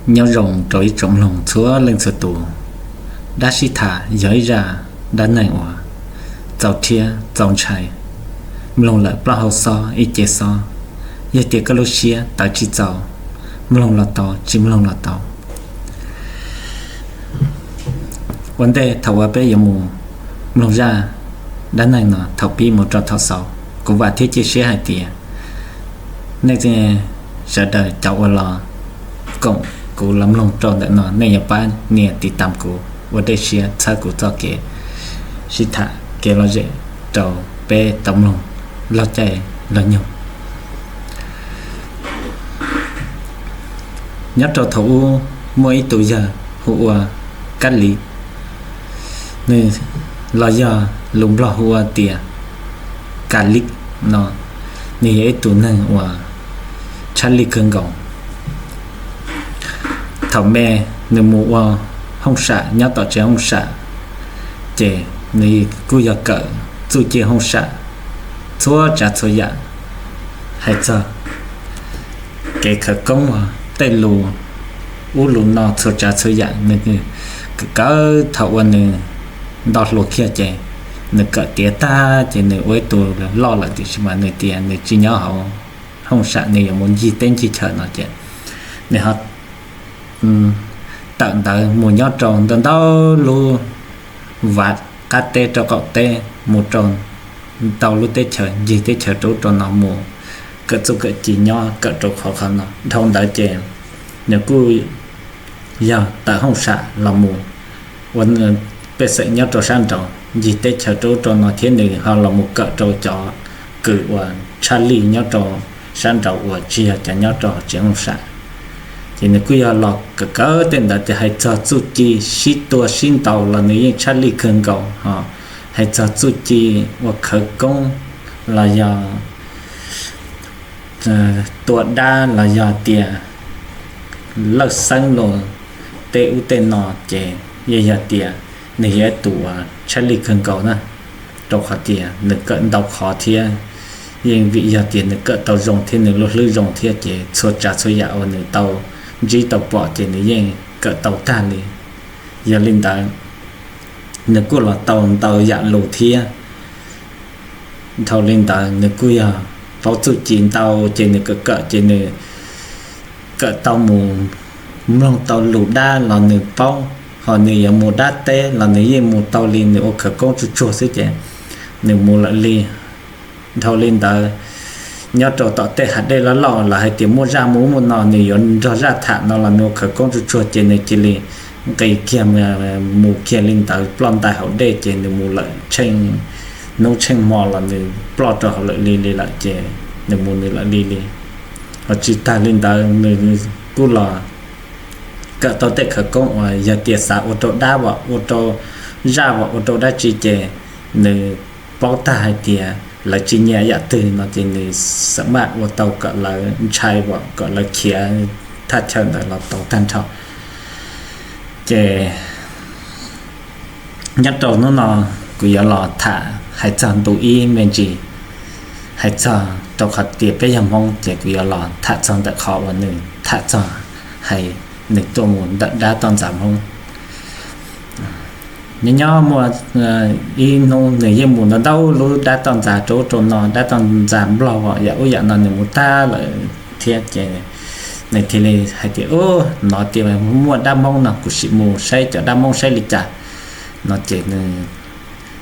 Nyob zoo rau ib tsoom mloog txhua leej txhua tus. Dab sib tham yog ib zaj dab neeg uas txaus rhiab txaus ntshai. Mloog lawm plaub hau xob ib ce xob, yog tias koj lub siab tawv tsis txaus, mloog los tau tsis mloog los tau. Ua ntej thaum uas peb yuav mus mloog zaj dab neeg no thaum pib mus rau thaum xaus, kuv vam thiab cia siab hais tias nej sawv daws cov uas los koom kuv los mloog rau ntawm no nej yuav pab nias tiv tam kuv ua dej siab txhawb kuv txoj kev sib tham kev lom zem rau peb tau mloog laug caij laug nyoog. Nyob rau thaum ub muaj ib tug yawg hu ua Kab Li, nws los yog lus Nplog hu ua tias Ka Lik no, nws yog ib tug neeg uas tshaj lij kawg nkaus. Thaum me nws mus ua hooj sam nyob tom tsev hooj sam, ces nws kuj yog kawm txuj ci hooj sam txhua tsav txhua yam, hais txog kev khawv koob, tej lus ub lus no txhua tsav txhua yam nws kawm thaum uas nws nto hluas kiag ces nws kawm tiav tag ces nws ua ib tug loj lawm tiam sis mas nws tias nws tsis nyob hauv hooj sam, nws yuav mus ncig teb ncig chaw no ces nws ho tawm ntawd mus nyob rau ntau ntau lub vaj qab teb rau qaum teb, mus rau ntau lub teb chaws, ncig teb chaws rau ub rau no mus kawm txuj kawm ci nyob kawm rau qhov qhov no. Dhau ntawd ces nws kuj yog tawm hooj sam los mus ua pej xeem nyob rau sab nraud, ncig teb chaws rau ub rau no thiab nws ho los mus kawm rau cov kws uas tshaj lij nyob rau sab nraud uas tsis yog cov nyob rau tsev hooj sam. Ces nws kuj yog los kawm kawm tej ntawd ces hais txog txuj ci sib tua sib ntaus los nws yeej tshaj lij kawg nkaus ho. Hais txog txuj ci ua khawv koob los yog tua dab los yog tias lawj xeeb los tej ub tej no ces yeej yog tias nws yog ib tug uas tshaj lij kawg nkaus na, rau qhov tias nws kawm ntau qhov thiab yeej vim yog tias nws kawm tau zoo thiab nws lub hlwb zoo thiab ces txhua tsav txhua yam uas nws tau ntsib tau pom ces nws yeej kawm tau tag li. Yog li ntawd, nws kuj los tau ntau yam lus thiab. Dhau li ntawd nws kuj yog paub txuj ci ntau ces nws kawm kawm ces nws kawm tau mus mloog tau lus dab los nws paub, ho nws yuav mus dab teb los nws yeej mus tau li, nws ua khawv koob tsuag tsuag xwb ces nws mus lawm li. Dhau li ntawd, nyob rau tom tej hav dej loj loj los hais tias muaj zaj muaj ub muaj no nws yuav nrog zaj tham no los nws ua khawv koob tsuag tsuag ces nws cia li nqis kiag mus kiag li ntawd ploj ntais hauv dej ces nws mus lawm tsheej hnub tsheej hmo los nws ploj rau hauv lawm li li lawm ces nws mus nws lawm li li. Ho tsis tag li ntawd nws kuj los kawm tau tej khawv koob uas yog tias xav ua rau dab vom ua rau zaj vom ua rau dab tsi ces nws paub tag hais tias lawv tsis nyiam yam twg no ces nws xam maj ua tau kom lawv ntshai vom kom lawv khiav thaj chaw ntawd los tau tag nrho. Ces nyob rau hnub no kuv yuav los tham hais txog ntu ib me ntsis, hais txog rau qhov tias peb yog Hmoob ces kuv yuav los tham txog ntawm qhov uas nws tham txog hais nws tuaj mus ntawm dab toj ntxas Hmoob. Nyob nyob muaj ib hnub nws yeej mus ntau ntau lub dab toj ntxas rau ub rau no, dab toj ntxas Nplog yam ub yam no nws mus tag lawm thiab ces nws thiaj li hais tias, Hnov tias muaj dab Hmoob no kuv sim mus saib cov dab Hmoob saib li cas no ces nws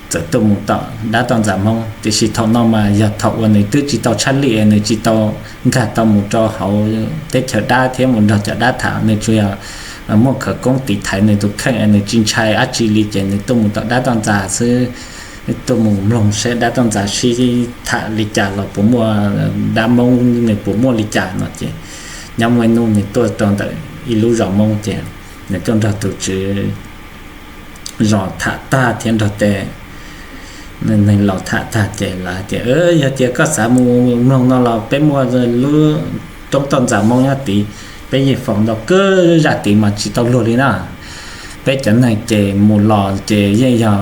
txawm tuaj mus tom dab toj ntxas Hmoob. Tiam sis thaum no mas yog thaum uas nws twb tsis tau tshaj lij, nws tsis tau nkag tau mus rau hauv teb chaws dab thiab mus nrog cov dab tham, nws tsuas yog muaj khawv koob tiv thaiv nws tus kheej, nws tsis ntshai dab tsi li ces nws tuaj mus tom dab toj ntxas xwb, tuaj mus mloog saib dab toj ntxas sib tham li cas los puas muaj, dab Hmoob nws puas muaj li cas no ces nyob muaj ib hnub nws tuaj rau ntawm ib lub zos Hmoob ces nws tuaj nrog tus tswv zos tham tag thiab nrog tej neeg laus tham tag ces lawv tias, Yog tias koj xav mus mloog no los peb muaj lub roob toj ntxas Hmoob nyob tid, peb yeej faus ntau kawg, zaj tid mas tsis tau luag li na. Peb cov neeg ces mus los ces yeej yog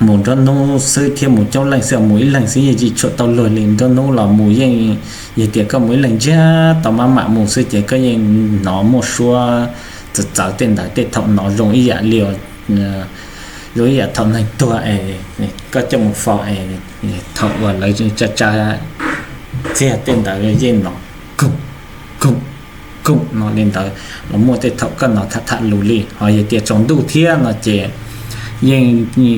mus nruab hnub xwb thiab mus coob leej xwb, mus ib leeg xwb yeej tsis tshua tau luag li. Nruab hnub los mus yeej, yog tias koj mus ib leeg ntsiag tau maj mam mus xwb ces koj yeej hnov muaj suab txawv txawv tej ntawd, tej thaum hnov zoo ib yam li, zoo ib yam thaum neeg tuag es koj coj mus faus es thaum uas lawv tsa tsa txiag tej ntawd yeej hnov koom koom koom no li ntawd los muaj. Tej thaum koj hnov tham tham lus li, ho yog tias tsaus ntuj thiab no ces yeej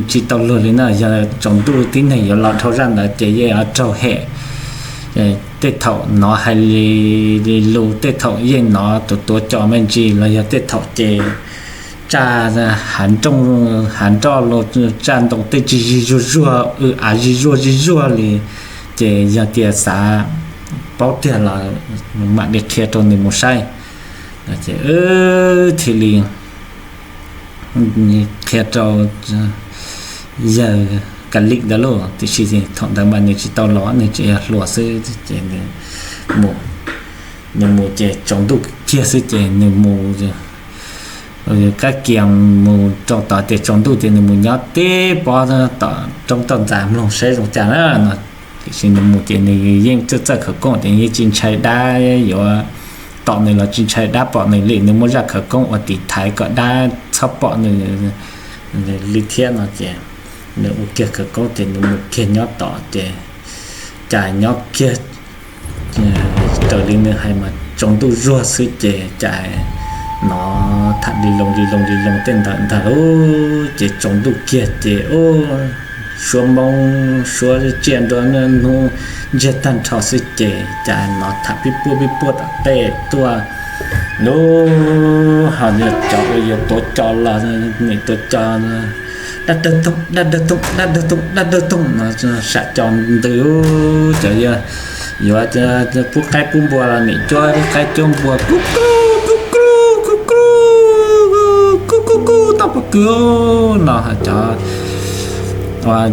tsis tau luag li na. Yog tsaus ntuj tib neeg yuav los dhau zaj ntawd ces yeej yuav raug hem. Tej thaum hnov hais li lus, tej thaum yeej hnov tus tuav cos me ntsis los yog tej thaum ces tsaj hav nroj los tsaj ntoo tej tsis zig zuag zuag, w av zig zuag zig zuag li. Ces yog tias xav paub tiag los mam li qhia rau nws mus saib. Ces thiaj li qhia rau yawg Ka Lim ntawd lauj. Tiam sis thaum ntawd mas nws tsis tau los, nws tseem yog hluas xwb ces nws mus, nws mus ces tsaus ntuj kiag xwb ces nws mus kab kias mus rau tom tias tsaus ntuj ces nws mus nyob teb pob tom roob toj ntxas mloog saib zoo cas na no. Tiam sis nws mus ces nws yeej txawj txawj khawv koob ces yeej tsis ntshai dab yuav tom nws los tsis ntshai dab pom nws li. Nws muaj zaj khawv koob uas tiv thaiv kom dab txhob pom nws li thiab no ces nws ua kiag khawv koob ces nws mus kiag nyob tom ces cas nyob kiag raws li nws hais mas tsaus ntuj zuag xwb ces cas hnov tham li loo li loo li loo tej ntawd ntag lauj. Ces tsaus ntuj kiag ces ub, suab moob suab tsiaj nruab hnub ntsiag tag nrho xwb ces cas hnov tham pib puab pib puab tom tej tuaj lub, ho cov uas yog tuav cos los nim tuav cos dab dawg toog dab dawg toog dab dawg toog dab dawg toog no sam cos ntws, cov yuav pub qaib pub npua los nim cuab qaib cuab npua kub kub kub kub kub kub kub kub kub tau pob kws no. Cov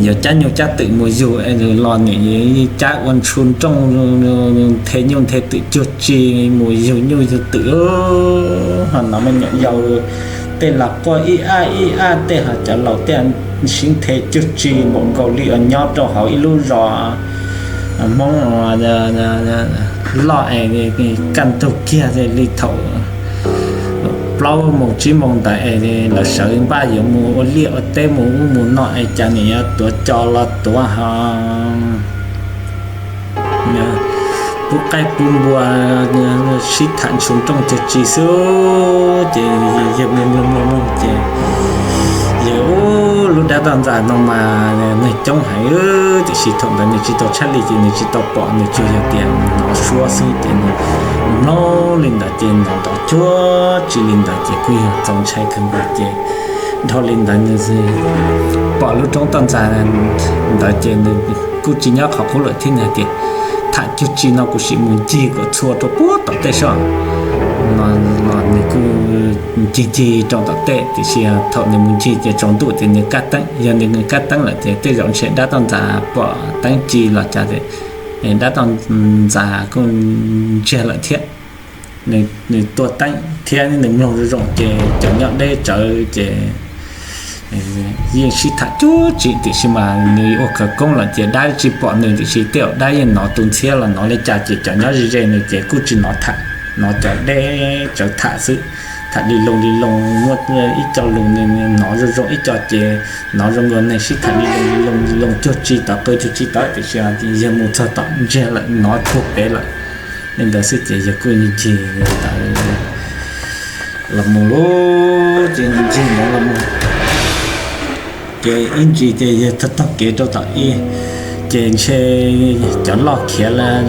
yuav cab nyuj cab twm mus yug los nim cab ua ntshu nrooj nthe nyuj nthe twm cuag tsi mus yug nyuj yug twm. Ho no me nyuam yaus tej los quaj ib ab ib ab tej, ho cov laus tej sib nthe cuag tsi npaum nkaus li uas nyob rau hauv ib lub zos Hmoob loj es kaj ntug kiag li thaum plaub moos tsib moos ntawd es lawv sawv npaj yuav mus ua liaj ua teb mus ub mus no es cas nim yuav tuav cos los tuav ho pub qaib pub npua sib tham ntshu nrooj cuag tsi xwb. Ces yawg mloog mloog mloog mloog ces yawg ub, lub dab toj ntxas no mas neeg coob heev, tiam sis thaum ntawd nws tsis tau tshaj lij ces nws tsis tau pom, nws tsuas yog tias hnov suab xwb ces nws mloog li ntawd ces hnov ntov cuag tsi li ntawd ces kuj yog txaus ntshai kawg nkaus ces dhau li ntawd nws pom lub roob toj ntxas ntawd ces nws kuj tsis nyob qhov qub lawm thiab nws hais tias tham cuag tsi no kuv sim mus ncig kom txhua rau puag tom tej soj no los nws kuj ncig ncig rau tom tej, tiam sis thaum nws mus ncig ces tsaus ntuj ces nws kab teeb, yog nws kab teeb lawm ces tej zaum ntshe dab toj ntxas pom teeb ci los cas dab toj ntxas kuj ntsiag lawm thiab. Nws tua teeb thiab nws mloog zoo zoo ces cov nyob deb tsawv ces yeej sib tham cuag tsi, tiam sis mas nws ua khawv koob los ces dab tsis pom nws, tiam sis tej zaum dab yeej hnov tus ntxhiab los hnov li cas ces cov nyob ze ze nws ces kuj tsis hnov tham, hnov cov deb tsawv tham xwb. Tham li loo li loo muaj ib co lus nws hnov zoo zoo, ib co ces hnov zoo nkaus neeg sib tham li loo li loo li loo cuag tsi tod qw cuag tsi tod, tiam sis yawg mus txog tom ntsiag lawm hnov puag pem lawm li ntawd xwb ces yawg kuj ncig ntawd los mus lauj, ces ncig ntawd los mus ces ib ntsis ces yawg taug taug kev rau tom ib, ces ntshe cov loj khiav lawm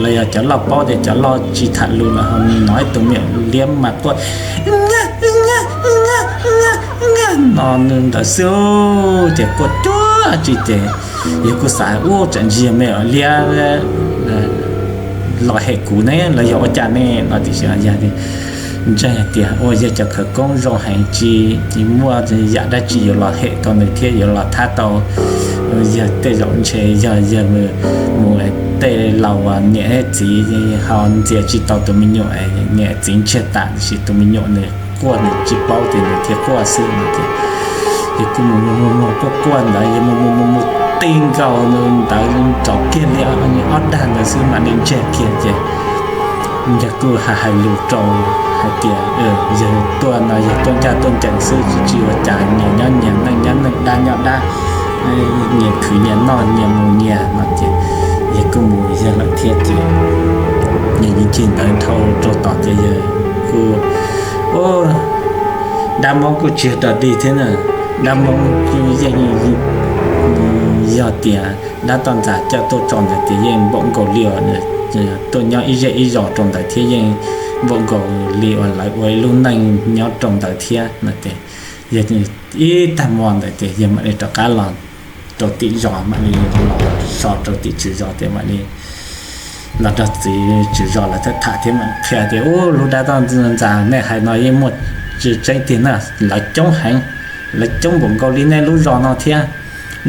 los yog cov loj paub tias cov loj tsis tham lus los ho hnov ib tug me nyuam liab mas quaj no ntawd xwb, ces quaj cuag tsi ces yawg kuj xav ua tsam ntshe me nyuam liab los hem kuv ne los yog ua cas ne no, tiam sis yawg ntseeg hais tias ua yawg cov khawv koob zoo heev, tsis muaj yam dab tsi yuav los hem tau nws thiab yuav los thab tau yawg. Tej zaum ntshe yog yawg mus tej laus niam txiv ho ntxias tsis tau tus me nyuam, niam txiv ntsiag tas tiam sis tus me nyuam nws quaj nws tsis paub tias nws thiaj quaj xwb no ces Ces kuj mus mus mus mus quaj quaj ntawd, yawg mus mus mus mus ti nkaus ntawd nrov kiag li ob dag ntawd xwb mam li ntsiag kiag ces yawg kuj hais hais lus rau hais tias yawg tuaj no yawg tuaj ncaj tuaj ncees xwb, tsis ua cas, nyias nyob nyias neej nyob neej, dab nyob dab, nyias khwv nyias noj nyias mus nyias no ces yawg kuj mus yawg lawm thiab ces yawg ncig ntawd dhau rau tod ces yawg kuj, u, dab mob kuj tsis yog dog dig thiab na, dab mob yeej yog tias dab toj ntxas coj tuaj tso ntawd ces yeej npaum nkaus li tuaj nyob ib zej ib zos rau ntawd thiab yeej npaum nkaus li uas lawv ua ib lub neej nyob rau ntawd thiab no ces yawg ib tag hmo ntawd ces yawg mam li rov qab los rau tim zos, mam li los so rau tim tswv zos ces mam li los nrog txiv tswv zos lawv tham tham thiab mam qhia tias, u, lub dab toj ntxas nej hais no yeej muaj tseeb tiag na, lawv coob heev, lawv coob npaum nkaus li nej lub zos no thiab.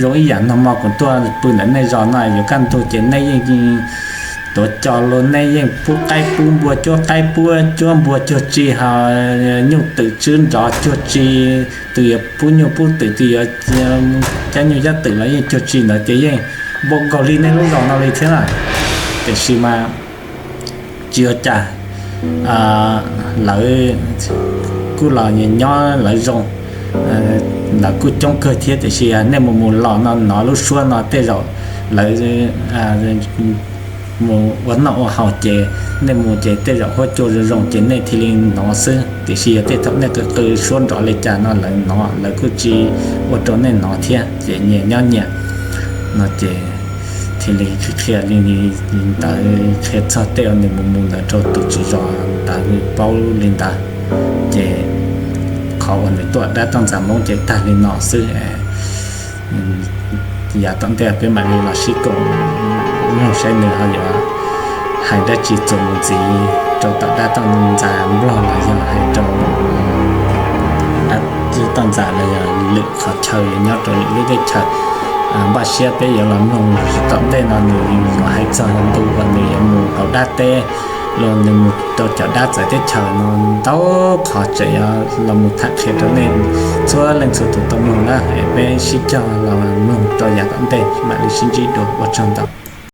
Zoo ib yam nag hmo kuv tuaj pw ntawm nej zos no yuav kaj ntug ces nej yeej tuav cos los nej yeej pub qaib pub npua, cuab qaib pub cuab npua cuag tsi, ho nyuj twm tswb nrov cuag tsi, tus yuav pub nyuj pub twm, tus yuav cab nyuj cab twm los yeej cuag tsi ntawd ces yeej npaum nkaus li nej lub zos no li thiab na. Tiam sis mas tsis ua cas, lawv kuj los nyob lawv zoo, lawv kuj coob kawg thiab, tiam sis nej mus mus los no hnov lub suab no tej zaum lawv mus ua noj ua haus ces nej mus ces tej zaum huab cua zoo zoo ces nej thiaj li hnov xwb, tiam sis yog tej thaum nej qw qw suab nrov li cas no lawv hnov, lawv kuj tsis ua rau nej hnov thiab ces nyias nyob nyias no ces thiaj li qhia li ntawd, qhia txog tej uas nws mus mus ntawd rau tus tswv zos ntawd paub li ntawd. Ces qhov uas nws tuaj dab toj ntxas Hmoob ces tag li no xwb. Yav tom ntej peb mam li los sib koom mloog saib nws ho yuav hais dab tsi txuas mus ntxiv rau tom dab toj ntxas Nplog los yog hais rau dab toj ntxas los yog lwm qhov chaw yuav nyob rau lwm lub teb chaws. Npaj siab peb yuav los mloog tom ntej no nws yuav hais txog ntu uas nws yuav mus hauv dab teb los nws mus rau cov dab txawv teb chaws no ntau qhov tseem yuav los mus tham qhia rau nej txhua leej txhua tus tau mloog na. Peb sib cog los mloog rau yav tom ntej mam li sib ntsib dua, ua tsaug ntau.